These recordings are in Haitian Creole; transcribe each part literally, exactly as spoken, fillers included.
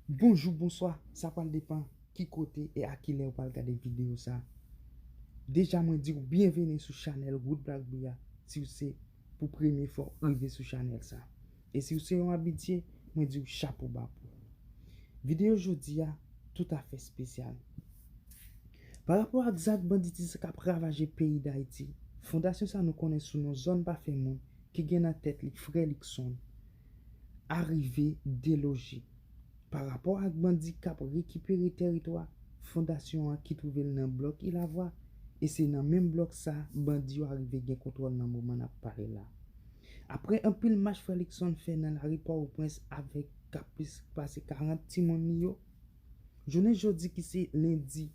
Bonjou, bonswa, sa pral depann ki kote e a kilè ou pral gade videyo sa. Deja mwen di w byenveni sou chanèl Wood Black Bee a, si w se pou premye fwa w rive sou chanèl sa. E si w se yon abitye, mwen di w chapo ba pou ou. Videyo jodi a toutafè espesyal. Pa rapò ak zak banditis k ap ravaje peyi Dayiti, fondasyon sa nou konnen sou non Zòn Pa Fè Moun, ki gen nan tèt li Frè Luckson, arive deloje. Pa rapò ak bandi k ap rekipere tèritwa, fondasyon an ki twouve l nan blòk Ilavwa, e se nan menm blòk sa bandi yo arive gen kontwòl nan moman n ap pale la. Apre anpil mach Frè Luckson fè nan lari Pòtoprens avèk ka plis pase karant timoun li yo, jounen jodi ki se lendi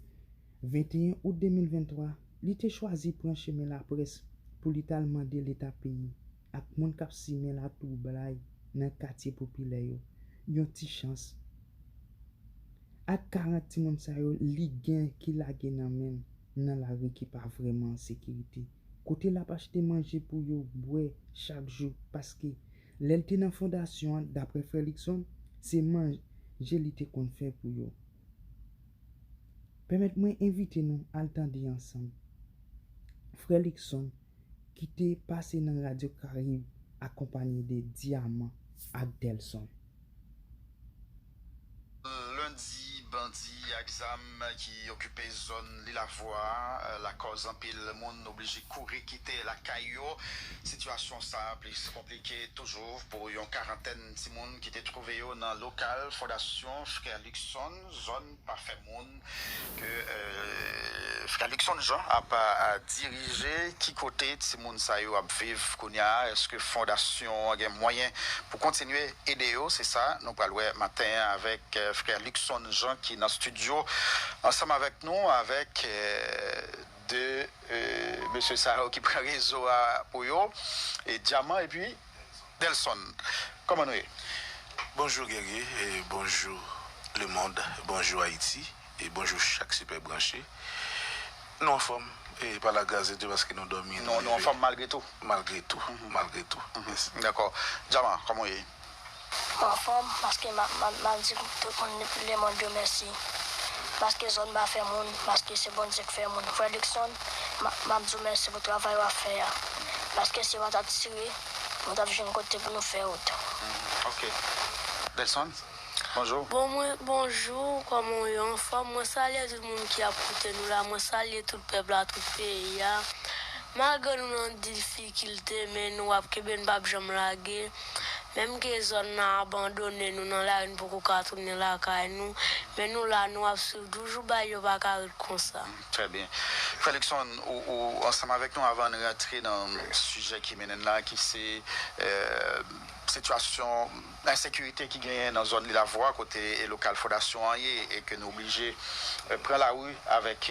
venteyen out de mil venntwa, li te chwazi pran chemen laprès pou li t al mande Leta peyi ak moun k ap simen latwoublay nan katye popilè yo yon ti chans. Ak karant timoun sa yo li gen ki lage nan men l nan lari ki pa vrèman an sekirite, kote l ap achte manje pou yo bwè chak jou, paske lè l te nan fondasyon an, daprè Frè Luckson, se manje li te konn fè pou yo. Pèmèt mwen envite nou al tande ansanm Frè Luckson ki te pase nan Radyo Karayib akonpaye de Dyaman ak Delson. Lendi, bandi ak zam ki okipe zòn Lilavwa lakòz anpil moun oblije kouri kite lakay yo. Sitiyasyon sa plis konplike toujou pou yon karantèn timoun ki te twouve yo nan lokal Fondasyon Frè Luckson, zòn Pa Fè Moun, ke Frè Luckson Jean ap dirije. Ki kote timoun sa yo ap viv kounye a? Èske fondasyon an gen mwayen pou kontinye ede yo? Se sa nou pral wè maten an avèk Frè Luckson Jean ki nan estidyo ansanm avèk nou, avèk de mesye sa yo ki pran rezo a pou yo, Dyaman epi Delson. Kòman nou ye? Bonjou Guerrier, bonjou lemonn, bonjou Ayiti, e bonjou chak sipè branche. Nou anfòm, e pa lagras de Dye paske nou dòmi, nou leve. Nou anfòm malgre tou? Malgre tou, malgre tou. Dakò. Dyaman, kòman w ye? Mwen anfòm, paske m ap, m ap, m ap di tout moun lemonn yo mèsi. Paske zòn pa fè moun, paske se Bondye k fè moun. Frè Luckson, m ap, m ap di w mèsi pou travay w ap fè a. Paske si w pa t ap tire, nou t ap jwenn kote pou nou fè wout. Ok. Delson, bonjou. Bon, mwen, bonjou, kòman w ye? Anfòm, mwen salye tout moun ki ap koute nou la, mwen salye tout pèp la, tout peyi a. Malgre nou nan difikilte, men nou ap kenbe, n p ap janm lage. Menm ke zòn nan abandone, nou nan lari, n poko ka tounen lakay nou, men nou la, nou ap swiv toujou, bagay yo pa ka ret konsa. Trè byen. Frè Luckson, ou, ou ansanm avèk nou avan n rantre nan sijè ki mennen n la, ki se sitiyasyon ensekirite ki genyen nan zòn Lilavwa, kote lokal fondasyon an ye, e ke nou oblije pran lari avèk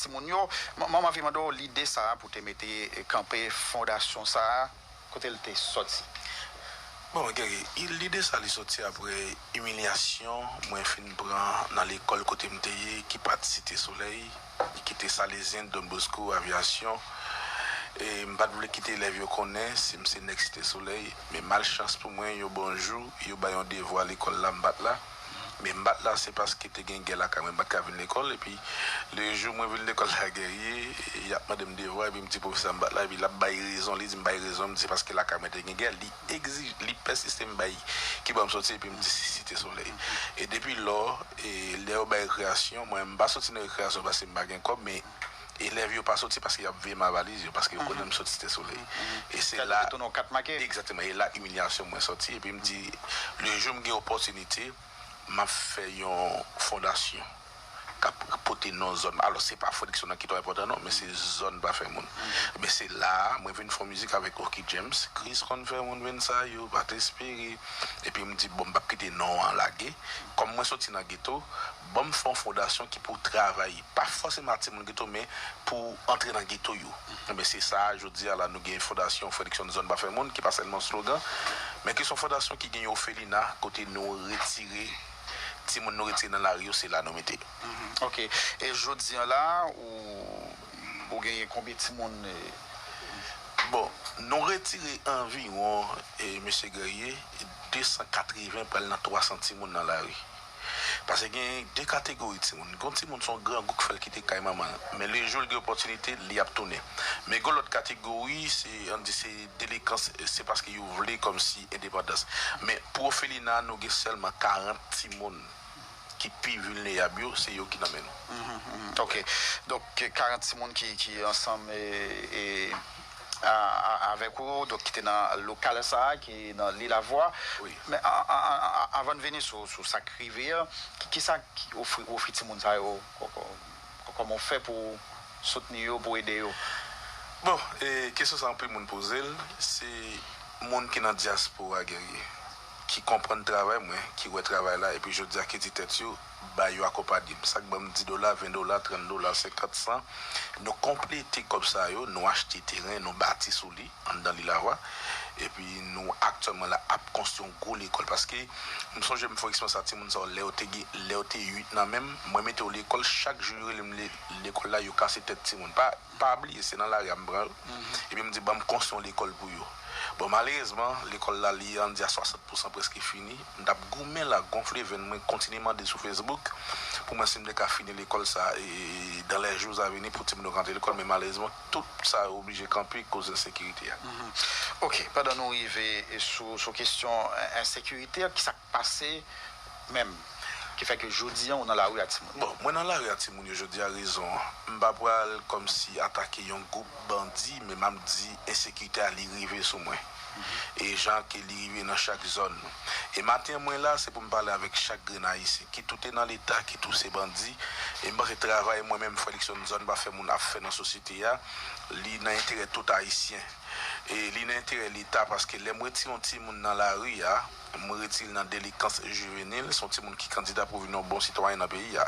timoun yo. Mwen, mwen anvi mande w lide sa a pou te mete kanpe fondasyon sa a, kote l te sòti? Bon, Guerrier, lide sa li sòti apre imilyasyon mwen fin pran nan lekòl kote m te ye, ki pa t Site Solèy, ki te Salezyen, Don Bosco, Avyasyon. E m pa t vle kite elèv yo konnen si m se nèg Site Solèy, men malchans pou mwen, yon bon jou, yo bay yon devwa lekòl la, m pa t la. Men m pa t la, se paske te gen gè lakay mwen, m pa t ka vin lekòl. Epi, le jou mwen vin lekòl la, Guerrier, y ap mande m devwa, epi m di pwofesè a m pa t la, epi l ap bay rezon, li di m bay rezon, m di se paske lakay mwen te gen gè, li egzije, li pèsiste m bay ki bò m sòti, epi m di se Site Solèy. E depi lò, e lè yo bay rekreyasyon, mwen m pa soti nan rekreyasyon paske m pa gen kòb, men elèv yo pa soti paske y ap veye m a valiz yo, paske yo konnen m soti Site Solèy. E se la, egzakteman, e la imilyasyon mwen sòti, epi m di, le jou m gen opòtinite, m ap fè yon fondasyon k ap pote non zòn. Alò, se pa Frè Luckson nan ki twò enpòtan non, men se Zòn Pa Fè Moun. Men se la a, mwen vin fè yon mizik avèk Oky James, Chris konn fè moun vin sa yo, Patrice Perry. Epi m di, bon, m p ap kite non an lage. Kòm mwen soti nan geto, ban m fè yon fondasyon ki pou travay, pa fòseman ak timoun geto, men pou antre nan geto yo. Enben, se sa a, jodi a la, nou gen fondasyon Frè Luckson Zòn Pa Fè Moun, ki pa sèlman slogan, men ki se yon fondasyon ki gen yon òfelina, kote nou retire timoun nou retire nan lari yo, se la nou mete yo. Ok. E jodi a la, ou, ou genyen konbyen timoun? Bon, nou retire anviwon, e, mesye Guerrier, de san katreven pral nan twa san timoun nan lari. Paske gen de kategori timoun. Gen yon timoun se yon grangou k fè l kite kay manman l. Men le jou l gen opòtinite, li ap tounen. Men gen lòt kategori, se, ann di se delikans, se paske yo vle kòmsi endepandans. Men pou òfelina, nou gen sèlman karant timoun ki pi vilnerab yo, se yo ki nan men nou. Ok. Donk, karant timoun ki, ki ansanm e, e, a, a, avèk ou, donk ki te nan lokal sa a, ki nan Lil Avwa. Wi. Men a, a, a, a, avan n vini sou, sou sa k rive a, ki, ki sa ki ofri, ofri timoun sa yo, kò- kò- kò- kòman w fè pou w soutni yo, pou w ede yo? Bon, e, kesyon sa anpil moun poze l, se moun ki nan dyaspora, Guerrier, ki konprann travay mwen, ki wè travay la, epi jodi a ki di tèt yo, ba yo akonpanye m. Sa k ban m dis dola, ven dola, trant dola, senkant, san, nou konplete kòb sa yo, nou achte teren, nou bati sou li, anndan Lil Avwa. Epi nou aktyèlman la ap konstwi yon gwo lekòl. Paske m sonje m fè eksperyans a timoun sa yo, lè yo te gen, lè yo te uit nan men m, mwen mete yo lekòl, chak jou yo rele m le- lekòl la, yo kase tèt timoun. Pa, pa bliye, se nan lari a m pran yo. Epi m di, ban m konstwi yon lekòl pou yo. Bon, malerezman, lekòl la, li ann di a swasant pousan prèske fini. M t ap goumen la, gonfle venn mwen, kontinye mande sou Facebook pou mwen si m te ka fini lekòl sa, e, dans les jours à venir pou timoun yo rantre lekòl, men malerezman, tout sa yo oblije kanpe koz ensekirite a. Ok, pandan nou rive sou, sou kesyon ensekirite a, ki sa k pase menm ki fè ke jodi a ou nan lari a timoun? Bon, mwen nan lari a timoun yo jodi a, rezon an. M pa pral kòmsi atake yon gwoup bandi, men m ap di ensekirite a li rive sou mwen. E jan ke li rive nan chak zòn. E maten mwen la, se pou m pale avèk chak grenn Ayisyen, kit ou te nan Leta, kit ou se bandi. E m panse travay mwen menm, Fredrickson Zòn pa fè moun ap fè nan sosyete a, li nan enterè tout Ayisyen. E li nan enterè Leta, paske lè m retire yon timoun nan lari a, m retire l nan delikans jivenil, se yon timoun ki kandida pou vin yon bon sitwayen nan peyi a.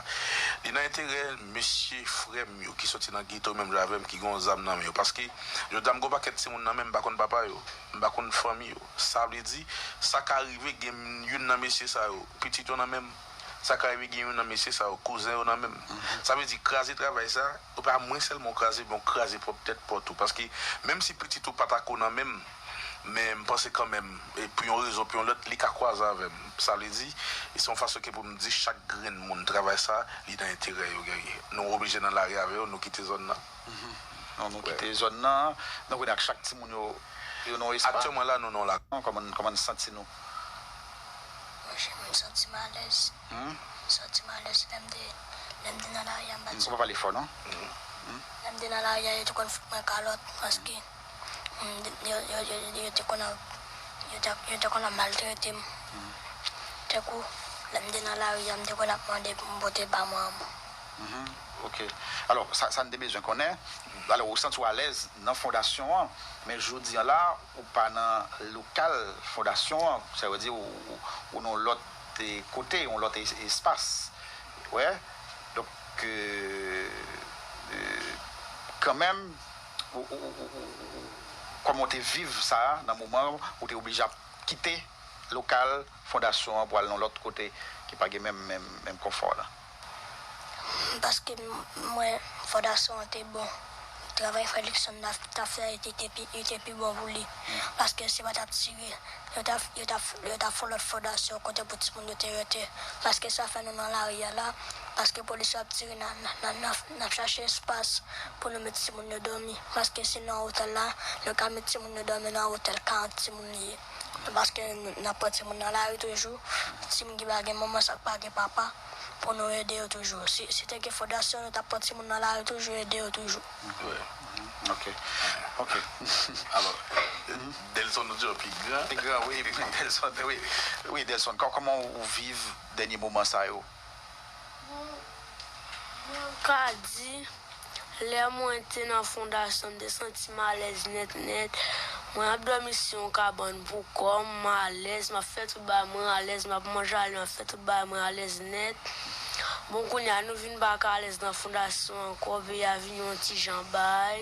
Li nan enterè mesye frè m yo ki soti nan geto menm jan avè m, ki gen yon zam nan men yo. Paske jodi a m gen yon pakèt timoun nan men m, m pa konn papa yo, m pa konn fanmi yo. Sa vle di, sa ka rive gen youn nan mesye sa yo, pitit yo nan men m. Sa ka rive gen youn nan mesye sa yo, kouzen yo nan men m. Sa vle di, kraze travay sa, ou pa mwen sèlman w kraze, men w kraze pwòp tèt pa w tou. Paske menm si pitit ou pa ta ko nan men m, men m panse kanmenm, e pou yon rezon, pou yon lòt, li ka kwaze avè m. Sa vle di, e se yon fason ke pou m di chak grenn moun, travay sa, li nan enterè yo, Guerrier. Nou oblije nan lari avè yo, nou kite zòn nan. Non, nou kite zòn nan, nou konnen ak chak timoun yo, yo nan yon espas. Aktyèlman la, nou nan la. Kòman, kòman n santi nou? Mwen, m santi m alèz. M santi m alèz lè m te, lè m te nan lari a, m pa t Ou pa pale fò, non? Lè m te nan lari a, yo te konn fout mwen kalòt, paske, mm, yo, yo, yo, yo te konn ap, yo te, yo te konn ap maltrete m. Tankou, lè m te nan lari a, m te konn ap mande pou m pote ba manman m. Ok. Alò, sa, sa n te bezwen konnen. Alò, ou santi w alèz nan fondasyon an, men jodi a la, ou pa nan lokal fondasyon an, sa vle di ou, ou, ou nan lòt, eh, kote, yon lòt es- espas. Wè. Donk, eh, eh, kanmenm, ou, ou, ou, ou, ou, kòman w te viv sa a nan moman ou te oblije ap kite lokal fondasyon an pou al nan lòt kote ki pa gen menm, menm, menm konfò la? Paske m- mwen, fondasyon an te bon. Travay Fredrickson t ap fè a, li te pi, li te pi bon pou li. Paske se pa t ap tire. Yo t ap, yo t ap, yo t ap fè yon lòt fondasyon kote pou timoun yo te rete. Paske sa fè nou nan lari a la. Paske polis yo ap tire, n a, n a, n a, n a, n ap chache espas pou nou met timoun yo dòmi. Paske si nan otèl la, nou ka met timoun yo dòmi nan otèl, karant timoun li ye. Paske n- n ap pran timoun nan lari toujou. Timoun ki pa gen manman, sa k pa gen papa, pou nou ede yo toujou. Si, si te gen fondasyon, nou t ap pran timoun nan lari toujou, ede yo toujou. Wi. Ok. Ok. Alò, Delson, nou di w pi gran. Pi gran, wi, pi gran Delson, wi. Wi, Delson, kò- kòman ou viv dènye moman sa yo? Mwen ka di, lè mwen te nan fondasyon, m te santi m alèz nèt nèt. Mwen ap dòmi sou yon kabann pou kò m, m alèz, m ap fè tout bagay mwen alèz, m ap manje ale, m ap fè tout bagay mwen alèz nèt. Bon, kounye a, nou vin pa ka alèz nan fondasyon ankò, peyi a vin yon ti jan bay.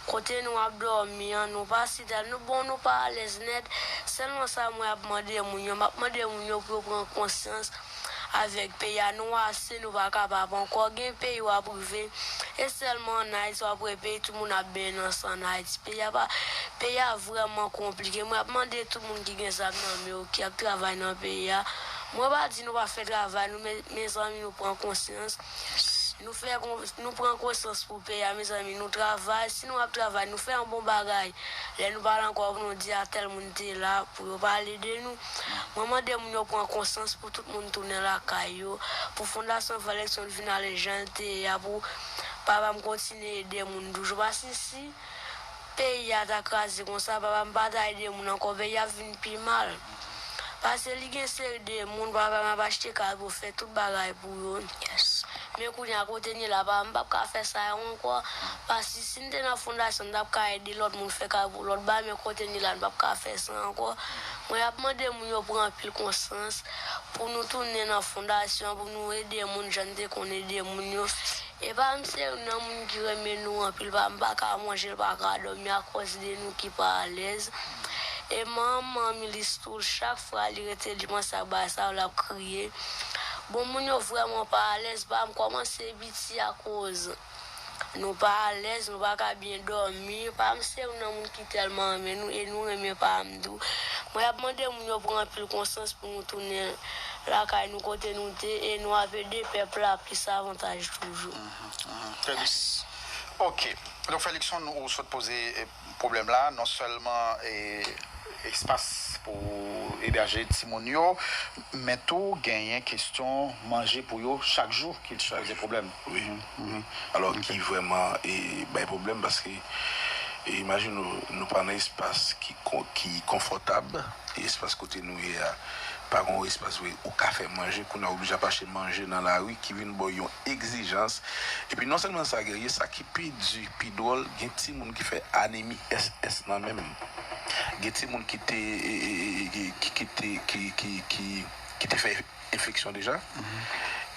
Kote nou ap dòmi an, nou pa si tèl, nou bon, nou pa alèz nèt. Sèlman sa mwen ap mande moun yo, m ap mande moun yo pou yo pran konsyans avèk peyi a. Nou ase, nou pa kapab ankò. Gen peyi w ap rive, e sèlman ann Ayiti w ap wè peyi tout moun ap benyen nan san ann Ayiti. Peyi a pa, peyi a vrèman konplike. Mwen ap mande tout moun ki gen zam nan men yo, ki ap travay nan peyi a, Mwen pa di nou pa fè travay nou, men, mezanmi, nou pran konsyans. Nou fè kon-, nou pran konsyans pou peyi a, mezanmi, nou travay. Si nou ap travay, nou fè yon bon bagay. Lè nou pale ankò, pou nou di a tèl moun te la, pou yo pale de nou. Mwen mande moun yo pran konsyans pou tout moun tounen lakay yo. Pou Fondasyon Felix vin ale jan l te ye a, pou papa m kontinye ede moun toujou. Paske si peyi a ta kraze konsa, papa m pa ta ede moun ankò, peyi a ap vin pi mal. Paske li gen seri de moun, papa m ap achte kay pou fè tout bagay pou yo. Men kounye a kote n ye la, papa m p ap ka fè sa yo ankò. Paske si n te nan fondasyon, n t ap ka ede lòt moun fè kay pou lòt bagay, men kote n ye la, n p ap ka fè sa ankò. Mwen ap mande moun yo pran anpil konsyans pou nou tounen nan fondasyon, pou nou ede moun jan n te konn ede moun yo. E pa m se youn nan moun ki renmen nou anpil, pa m pa ka manje, l pa ka dòmi akòz de nou ki pa alèz. E manman m, Milis tou, chak fwa li rete, li panse ak bagay sa yo, l ap kriye. Bon, moun yo vrèman pa alèz, pa m kòmanse piti akòz nou pa alèz, nou pa ka byen dòmi. Pa m se youn nan moun ki tèlman renmen nou e nou renmen pa m tou. Mwen ap mande moun yo pran anpil konsyans pou nou tounen lakay nou kote nou te e nou ap ede pèp la plis avantaj toujou. Mhm. Felix. Ok. Donk, Felixson, ou sot poze eh, pwoblèm la, non sèlman eh, espas pou ebaje timoun yo, men tou genyen kesyon manje pou yo chak jou ki poze pwoblèm. Wi. Alò ki vrèman eh, bay pwoblèm paske eh, imajine w, nou pa nan espas ki, kon- ki konfòtab, e espas kote nou ye a pa gen yon espas vre ou ka fè manje, kounye a w oblije ap achte manje nan lari ki vin ba w yon egzijans. Epi non sèlman sa, Guerrier, sa ki pi di, pi dwòl, gen timoun ki fè anemi S S nan menm. Gen timoun ki te, ki, ki te, ki, ki, ki, ki te fè enfeksyon deja,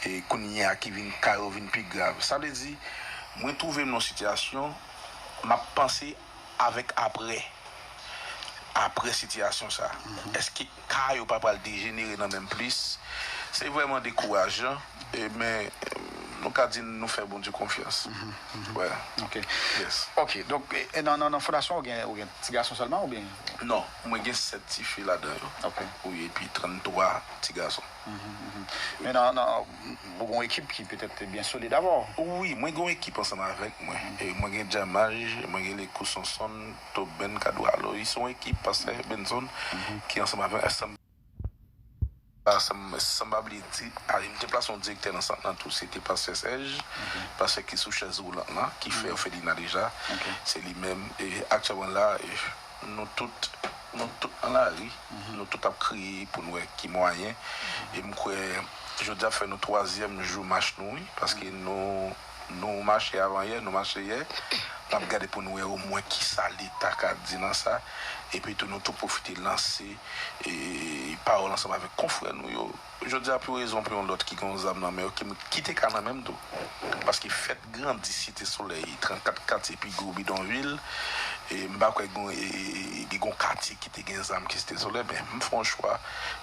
e kounye a ki vin ka yo vin pi grav. Sa vle di, mwen twouve m nan yon sitiyasyon, m ap panse avèk aprè. Apre sitiyasyon sa, èske ka yo pa pral dejenere nan menm plis? Se vrèman dekourajan, e, men nou ka di nou fè Bondye konfyans. Wè. Ok. Yes. Ok, donk e, e nan, nan, nan fondasyon ou gen, ou gen ti gason sèlman oubyen? Non, mwen gen sèt tifi ladan yo. Ok. Wi, epi tranntwa ti gason. Men nan, nan, ou gen yon ekip ki petèt byen solid avè w. Wi, mwen gen yon ekip ansanm avèk mwen. E mwen gen Jamaj, mwen gen Lekou Sonson, Toben, Kadwalo. Se yon ekip, Pastè Benson, ki ansanm avè m. San m pa bliye di, a, m te plase yon direktè nan sant lan tou, se te Pastè Sèj, pastè ki sou chèz woulant lan, ki fè òfelina deja. Se li menm. E aktyèlman la, e, nou tout, nou tout nan lari, nou tout ap kriye pou n wè ki mwayen. E m kwè, jodi a fè nou twazyèm jou mach nou, wi, paske nou, nou mache avan yè, nou mache yè. N ap gade pou n wè omwen kisa Leta ka di nan sa. Epi tou, nou tou pwofite lanse e, pawòl ansanm avèk konfrè nou yo. Jodi a, pou yon rezon pou yon lòt ki gen yon zam nan men yo, ki, ki te ka nan men m tou. Paske fèt grandi Site Solèy, trannkat katye pi gwo bidonvil, e m pa kwè gen, e, e, gen yon katye ki te gen zam ki Site Solèy, men m fè yon chwa.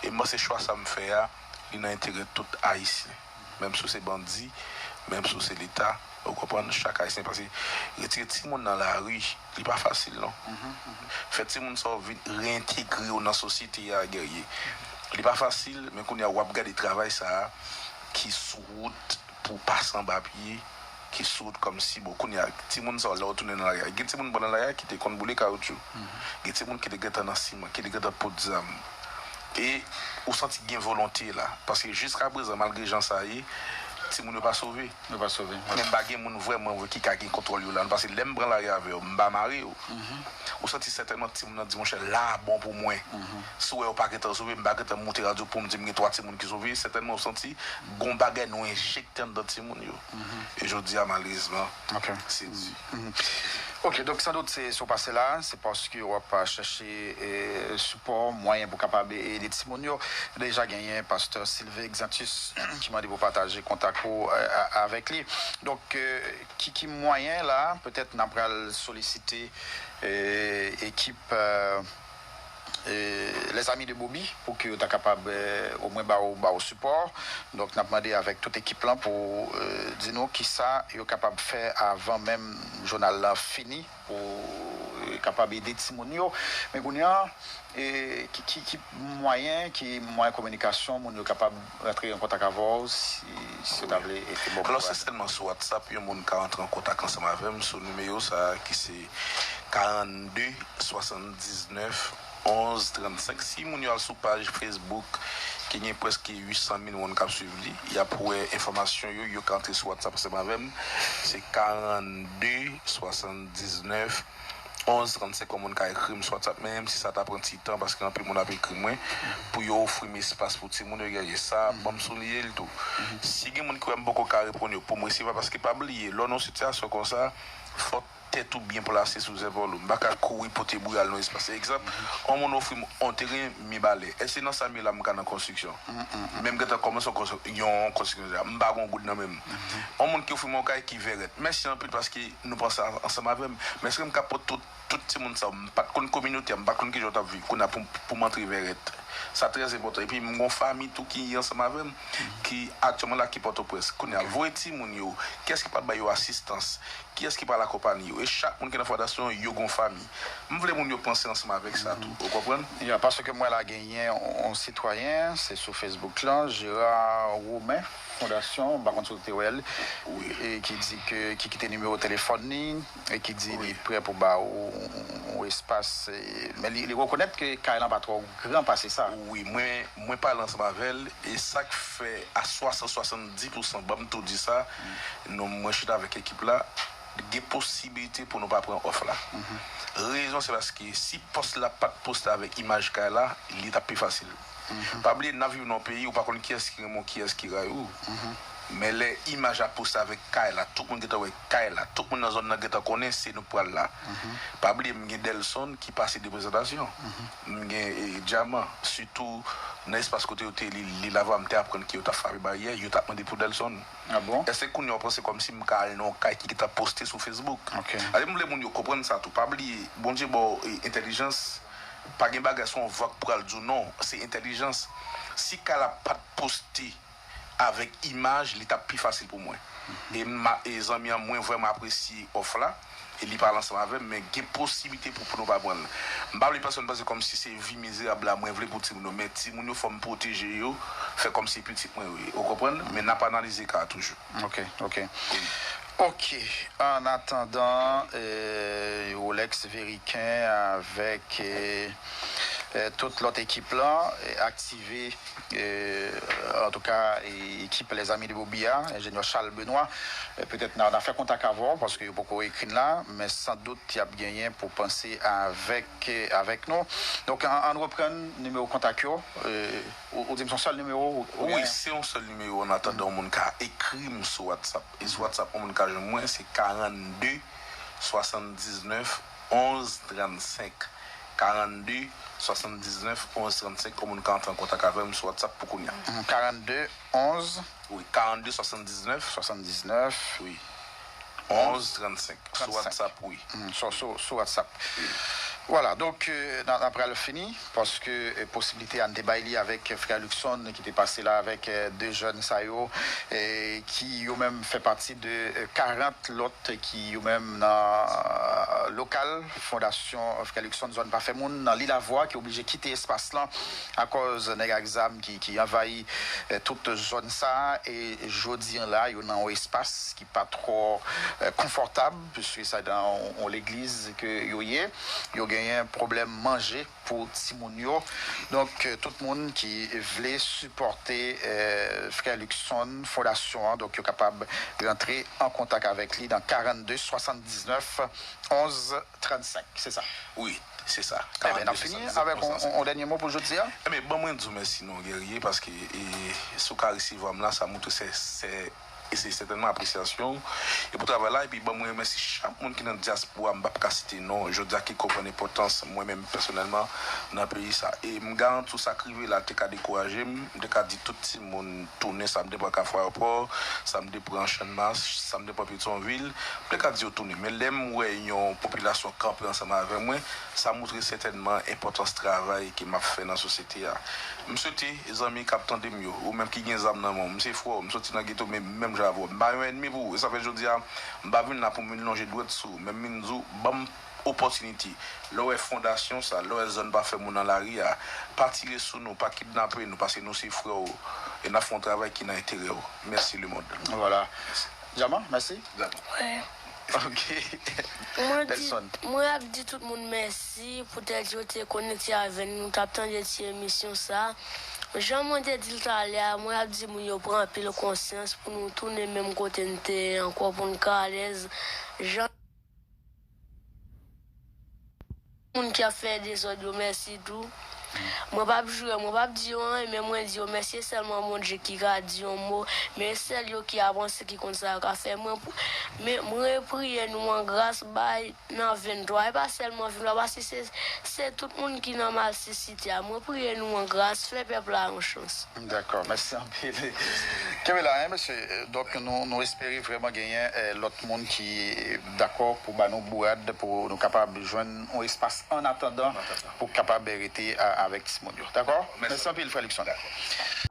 E m panse chwa sa m fè a, li nan enterè tout Ayisyen. Menm si w se bandi, menm si w se Leta, ou konprann, chak Ayisyen. Paske retire timoun nan lari, li pa fasil, non. Fè timoun sa yo vin reyentegre yo nan sosyete a, Guerrier. Li pa fasil, men kounye a w ap gade travay sa a ki sou wout pou pa sanba pye, ki sou wout kòmsi, bon, kounye a, timoun sa yo, lè yo tounen nan lari a, gen timoun pran nan lari a ki te konn boule kawotchou. Gen timoun ki te gentan nan siman, ki te gentan pot zam. E ou santi gen volonte la. Paske jiskaprezan, malgre jan sa ye, timoun yo pa sove. Yo pa sove. Men pa gen moun vrèman vre ki ka gen kontwòl yo la. Paske lè m pran lari avè yo, m pa mare yo. Ou santi sètènman timoun nan di, monchè, la a bon pou mwen. Si w wè yo pa gentan sove, m pa gentan moute radyo pou m di m gen twa timoun ki sove. Sètènman, ou santi gon bagay nou enjekte anndan timoun yo. E jodi a, malerezman, se di. Ok, donk sandout se, si w pase la, se paske w ap chèche eh, sipò, mwayen pou kapab ede timoun yo. Deja genyen pastè Sylvain Exantus ki mande pou pataje kontak ou eh, a- avèk li. Donk, eh, ki, ki mwayen la, petèt n ap pral solisite eh, ekip eh, eh, Les Amis de Bobby pou ke yo ta kapab eh, omwen ba ou, ba ou sipò. Donk, n ap mande avèk tout ekip lan pou eh, di nou kisa yo kapab fè avan menm jounal la fini pou kapab ede timoun yo. Men kounye a, e, ki, ki, ki mwayen, ki mwayen kominikasyon moun yo kapab rantre an kontak avè w si, si yo ta vle ede ba w? Alò, se sèlman sou WhatsApp yon moun ka rantre an kontak ansanm avè m sou nimewo sa a ki se karannde swasanndiznèf onz trannsenk. Si moun yo al sou paj Facebook ki gen prèske uit san mil moun k ap swiv li, y ap wè enfòmasyon yo, yo ka antre sou WhatsApp ansanm avè m. Se karannde swasanndiznèf onz trannsenk. Yon moun ka ekri m sou WhatsApp, menm si sa ta pran ti tan, paske anpil moun ap ekri mwen pou yo ofri m espas pou timoun yo genyen sa, ban m souliye l tou. Si gen moun ki wè m poko ka reponn yo, pou m resevwa, paske pa bliye, lè w nan yon sitiyasyon konsa, fò tèt ou byen plase sou zèpòl ou. M pa ka kouri pote bouya al nan espas. Egzanp, yon moun ofri m yon teren Mibalè. Èske nan sa Mibalè m ka nan konstriksyon? Men m gentan kòmanse yon konstri-, yon konstriksyon deja. M pa gen yon goud nan men m. Yon moun ki ofri m yon kay ki Vèrèt. Mèsi anpil paske nou panse an-, ansanm avè m. Men èske m ka pot tout, tout timoun sa yo? M pa t konn kominote a, m pa t konn kijan yo t ap viv. Kounye a pou, pou m antre Vèrèt. Sa trè enpòtan. Epi m gen yon fanmi tou ki ansanm avè m, ki aktyèlman la ki Pòtoprens. Kounye a, voye timoun yo. Kiyès ki pral ba yo asistans? Kiyès ki pral akonpaye yo? E chak moun ki nan fondasyon an, yo gen yon fanmi. M vle moun yo panse ansanm avèk sa tou. Ou konprann? Ya, paske m wè la genyen yon, yon sitwayen, se sou Facebook lan, Gérard Romain, Fondasyon, m pa konn si w te wè l, e ki di ke, ki kite nimewo telefòn li, e ki di li prè pou ba ou yon espas, e, men li, li rekonèt ke kay lan pa twò gran pase sa. Wi, mwen, mwen pale ansanm avè l, e sa k fè a swasann, swasanndis pousan, ban m tou di sa, nou, mwen chita avèk ekip la, gen posiblite pou nou pa pran òf la. Rezon se paske si pòs la pa t poste avèk imaj kay la, li t ap pi fasil. Pa bliye, n ap viv nan yon peyi ou pa konn kiyès ki renmen w, kiyès ki rayi w. Men lè imaj la poste avèk kay la, tout moun gentan wè kay la, tout moun nan zòn nan gentan konnen se nou k pral la. Pa bliye, m gen Delson ki pase de prezantasyon. M gen, e, Dyaman, sitou nan espas kote yo te li, li lava, m te aprann ke yo t ap frape baryè, yo t ap mande pou Delson. Ah bon? Èske kounye a w panse kòmsi m ka al nan yon kay ki gentan poste sou Facebook? Ok. Alè, m vle moun yo konprann sa tou. Pa bliye, Bondye ba w, e, entèlijans. Pa gen bagay, se yon vwa k pral di w non. Se entèlijans. Si kay la pa t poste avèk imaj, li t ap pi fasil pou mwen. E m, e zanmi an, mwen vrèman apresye òf la. E li pale ansanm avè m, men gen posiblite pou, pou nou pa pran l. M pa vle pèsonn panse kòmsi se vi mizerab la mwen vle pou timoun yo, men timoun yo fò m pwoteje yo, fè kòmsi pitit mwen yo ye. Ou konprann? Men n ap analize ka a toujou. Ok, ok. Ok, an atandan, euh, Rolex Veriken avèk, euh, euh, tout lòt ekip lan, euh, aktive, euh, antouka, e, ekip Les Amis de Bobby a, enjenyè Charles Benoît, euh, petèt n a, n a fè kontak avè w, paske yo poko ekri n la, men san dout y ap genyen pou panse avèk, euh, avèk nou. Donk, an, ann reprann nimewo kontak yo. Euh, ou, ou di m se yon sèl nimewo ou, ou Wi, genyen? Se yon sèl nimewo. An atandan, yon moun ka ekri m sou WhatsApp. E sou WhatsApp, yon moun ka jwenn mwen, se karannde swasanndiznèf onz trannsenk. Karannde swasanndiznèf onz trannsenk. Yon moun ka antre an kontak avè m sou WhatsApp pou kounye a. Mhm, karannde onz. Wi, karannde swasanndiznèf. Swasanndiznèf. Wi. Onz trannsenk. Sou WhatsApp, wi. Mm, sou, sou, sou WhatsApp. Vwala, donk, euh, n a, n a pral fini, paske, euh, posiblite a n te bay li avèk frè Luckson ki te pase la avèk, euh, de jèn sa yo, euh, ki yo menm fè pati de, euh, karant lòt ki yo menm nan, euh, lokal Fondasyon Frè Luckson zòn Pafè Moun nan Lil Avwa ki oblije kite espas lan akòz nèg ak zam ki, ki anvayi, euh, tout zòn sa a. E jodi an la, yo nan yon espas ki pa twò, euh, konfòtab, piske sa nan yon, yon legliz ke yo ye. Yo genyen pwoblèm manje pou timoun yo. Donk, euh, tout moun ki vle sipòte, euh, frè Luckson Fondasyon an, donk yo kapab rantre an kontak avèk li nan karannde swasanndiznèf onz trannsenk, se sa? Wi, se sa. Enben, n ap fini avèk yon, yon, yon dènye mo pou jodi a? Enben, ban mwen di w mèsi non, Guerrier, paske, e, si w ka resevwa m la, sa montre se, se, e se sètènman apresyasyon w, e pou travay la, epi ban mwen remèsye chak moun ki nan dyaspora, m p ap ka site non, jodi a ki konprann enpòtans mwen menm pèsonèlman nan peyi sa. E m garanti w sa k rive la te ka dekouraje m, m te ka di tout timoun tounen, sa m te pran Kafou Ayewopò, sa m te pran Channmas, sa m te pran Petyonvil, m te ka di yo tounen. Men lè m wè yon popilasyon kanpe ansanm avè mwen, sa montre sètènman enpòtans travay ke m ap fè nan sosyete a. M swete zanmi k ap tande m yo, ou menm ki gen zam nan men w, m se frè w, m soti nan geto men, menm jan avè w. M pa yon ènmi pou ou, e sa fè jodi a, m pa vin la pou m vin lonje dwèt sou ou, men m vin di w, ban m Opportunity. Lè w wè fondasyon sa, lè w wè zòn pa fè moun nan lari a, pa tire sou nou, pa kidnape nou, paske nou se frè w, e n ap fè yon travay ki nan enterè w. Mèsi, lemonn. Vwala. Djaman, mèsi. Wè. Ok. Mwen di, Delson. Mwen ap di tout moun mèsi poutèt yo te konekte avè nou, nou t ap tande ti emisyon sa. Jan mwen te di l talè a, mwen ap di moun yo pran anpil konsyans pou nou tounen menm kote n te ye ankò, pou n ka alèz. Jan moun ki ap fè dezòd yo mèsi tou. Mwen p ap joure, mwen p ap di yo anyen, men mwen di yo mèsi, e sèlman Bondye ki ka di yon mo, men e sèl yo ki avanse ki konn sa yo ka fè. Mwen, mwen priye nou an gras bay nan venntwa, e pa sèlman venntwa, paske se, se tout moun ki nan malsisite a. Mwen priye nou an gras, fè pèp la yon chans. Dakò, mèsi anpil. Kenbe la, hein, mesye. Donk, nou, nou espere vrèman genyen eh, lòt moun ki dakò pou ba nou bourad pou nou kapab jwenn yon espas an atandan pou kapab rete a- avèk timoun yo. Dakò? Mèsi anpil, frè Luckson.